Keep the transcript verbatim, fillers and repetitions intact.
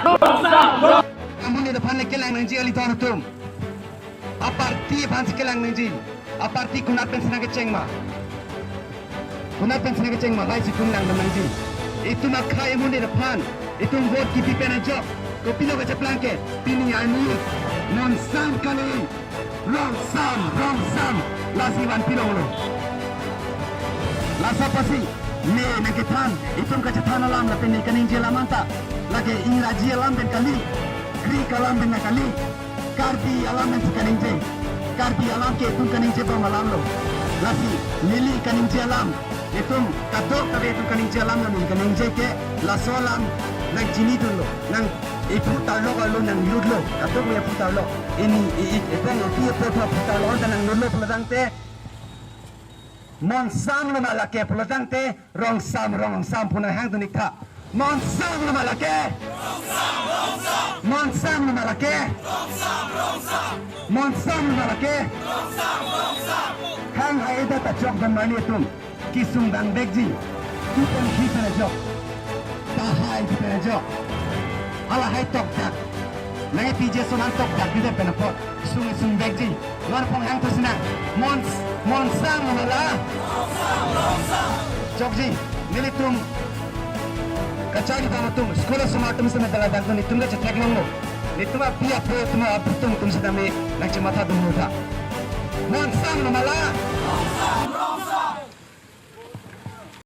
Amonit aphan le kelang nangji, kalidet atum. Aparty aphan si kelang nangji. Aparty konat pensi nangkecheng ma? Konat pensi nangkecheng ma? Lahai si konat lang nangji. Itum akhei amonit aphan itum vote kipi pen ajok kopilo kacheplang ke? Pini arni Monsam kali, Rongsam, Rongsam, lasi vanpi longlo. Laso apotsi ne nangkethan, itum kachethan alam lapen ne kaningje alam anta, lake Ingraji alam pen kali, Greek alam pen kali, Karbi alam pensi kaningje. Karbi alam ke itum kaningjebom alamlo. Lasi neli kaningje alam, itum kadokave itum kaningje alamlo, neli kaningje ke laso alam nangchinidunlo, nang iphu tarlok arlo nanglutlo, kadokave iphu tarlok. Ini i, i, ipeng api apot aphu tarlok anta nanglutlo pulotangte, Monsam lo ma lake pulotangte, Rongsam, Rongsam pu nanghangdun iktha. Monsam lo ma lake? Monsam lo ma lake? Monsam lo ma lake? Hang hai ida ta chokdun mani atum. Kesung dang vekji. Kipen kipen ajok. Tahai kipen ajok. Alahai tokdak. Nai P J Sonan tokdak di pen apot. Sung sung vekji. Luar pong hang tu sinang. Mons, Monsam lo ma la. Chokji. Nelitum kacharli bang atum, school asomar atum seme dala dang tu netum kachetheklonglo. Netum api apo atum aputum atum sitame nangchemathadun mutha. Monsam lo ma la.